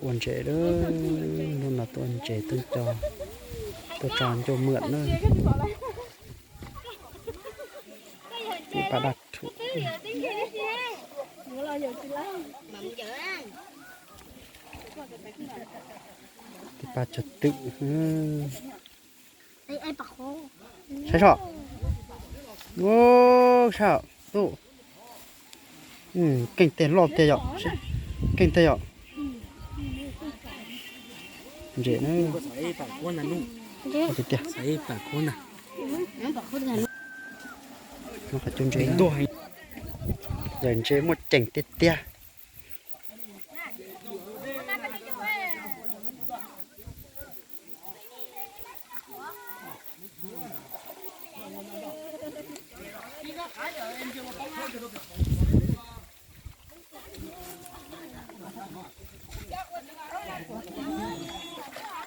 Ua ntses lawm, hnub no tuaj ua ntses tuaj tso, tuaj tso ncauj maj na. Paj daj rhuv. Tis paj tsog twm. Saib soj. Saib, keej tiag loj tiag yom. Keej tiag yom. Ntses na. Tiag tiag. Qhov cub ntses, yawm ntses muaj ceem tiag tiag.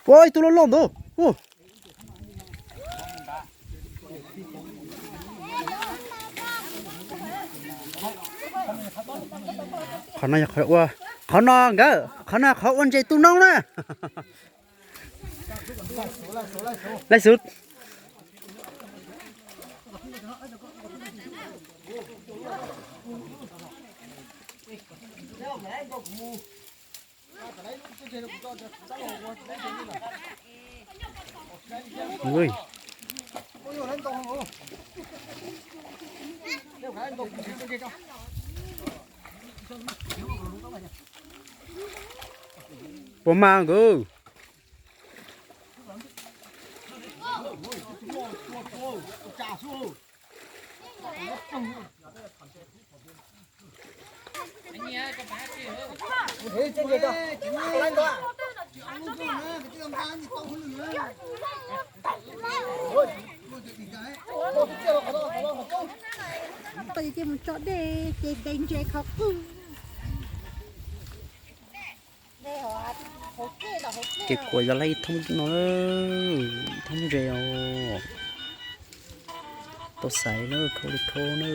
Ua ib tug loj loj ntawd. Qhov no yog qhov ua, qhov no nkawd, qhov no qhov ua ntses tu noob na. Laib xwb. Puas mas nkawd? Cia mus tso dej ces de ntses kho qwj. Ces kuv yog laib ib thoob no, ib thoob ntses os. Tau xaiv na, khau li khau na.